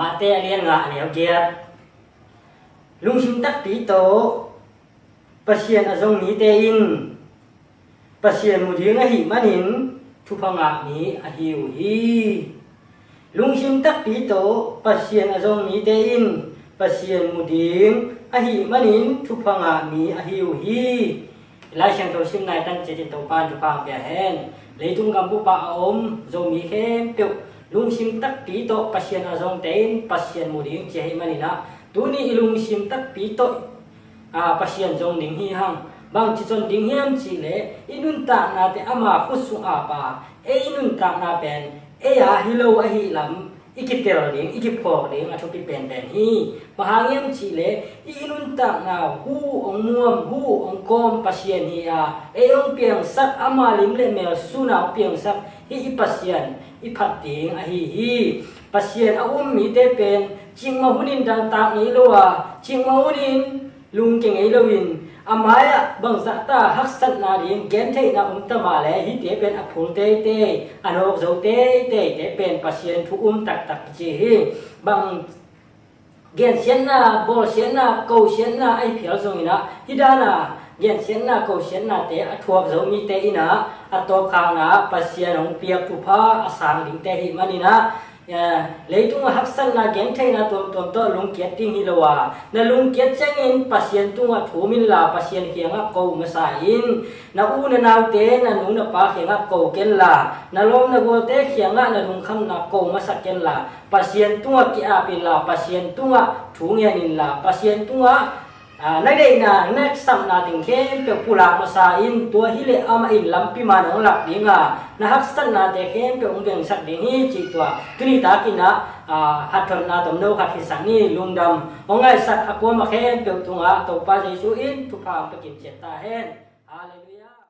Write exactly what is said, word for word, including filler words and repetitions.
Mate a lian nga a neu giat. Lungsim takpi tawh Pasian a zong mite in Pasian mu ding ahih manin thupha ngah mi ahi uh hi. Lungsim takpi tawh Pasian a zong mite in Pasian mu ding ahih manin thupha ngah mi ahi uh hi. Lai Siangtho sim nai tan ciatin Topa in thupha pia hen. Leitung gam bup ah a om Zomi khempeuh lungsim takpi tawh Pasian a zongte in Pasian mu ding ci ahih manin ah, tuni i lungsim takpi tawh, a, Pasian zong ding hi hang. Bangci zong ding hiam cihleh i nuntaknate ama khut sung a pa, ei i nuntakna pen ei a hi lo ahih lam i kitel ding, i kiphawk ding a thupi penpen hi. Bang hang hiam cihleh i nuntakna hu hong muam, hu hong kawm Pasian hi a, ei hong piangsak, ama lim le mel sun a hong piangsak hih i Pasian i phat ding ahi hi. Pasian a um mite pen cikmah hunin dangtak ngei lo a, cikmah hunin lungkia ngei loin a mai-ah bangzah ta haksatna ding gentheihna om ta mah le hihte pen a phul teitei, a nawk zo teiteite pen Pasian thu um taktak ci hi. Bang gensiatna, bawlsiatna, kosiatna ahi phial zongin ah, hih dan a gensiatna, kosiatnate a thuak zo mite in ah a tawpkhakna Pasian hong piak thupha a sang dingte ahih manin ah, eh, leitungah haksatna gentheihna tuamtuam tawh lungkiat ding hi lo a, na lungkiat ciangin Pasian tungah thum inla Pasian kiangah ko masa in. Na u na naute, na nu na pa kiangah ko kenla, na lawm na gualte kiangah na lungkhamna ko masa kenla, Pasian tungah ki-ap inla, Pasian tungah thu ngen inla, Pasian tungah, a, na deihna, na eksapna teng khempeuh pulak masa in. Tua hileh amah in lampi man hong lak ding a, na haksatnate khempeuh hong vengsak ding hi cih tua tuni takin ah, a, hathotna tomno khat hisak ni. Lungdam. Hong ngaihsak a kuamah khempeuh tungah Topa Jesuh in thupha hong pia kimciat ta hen. Halleluiah.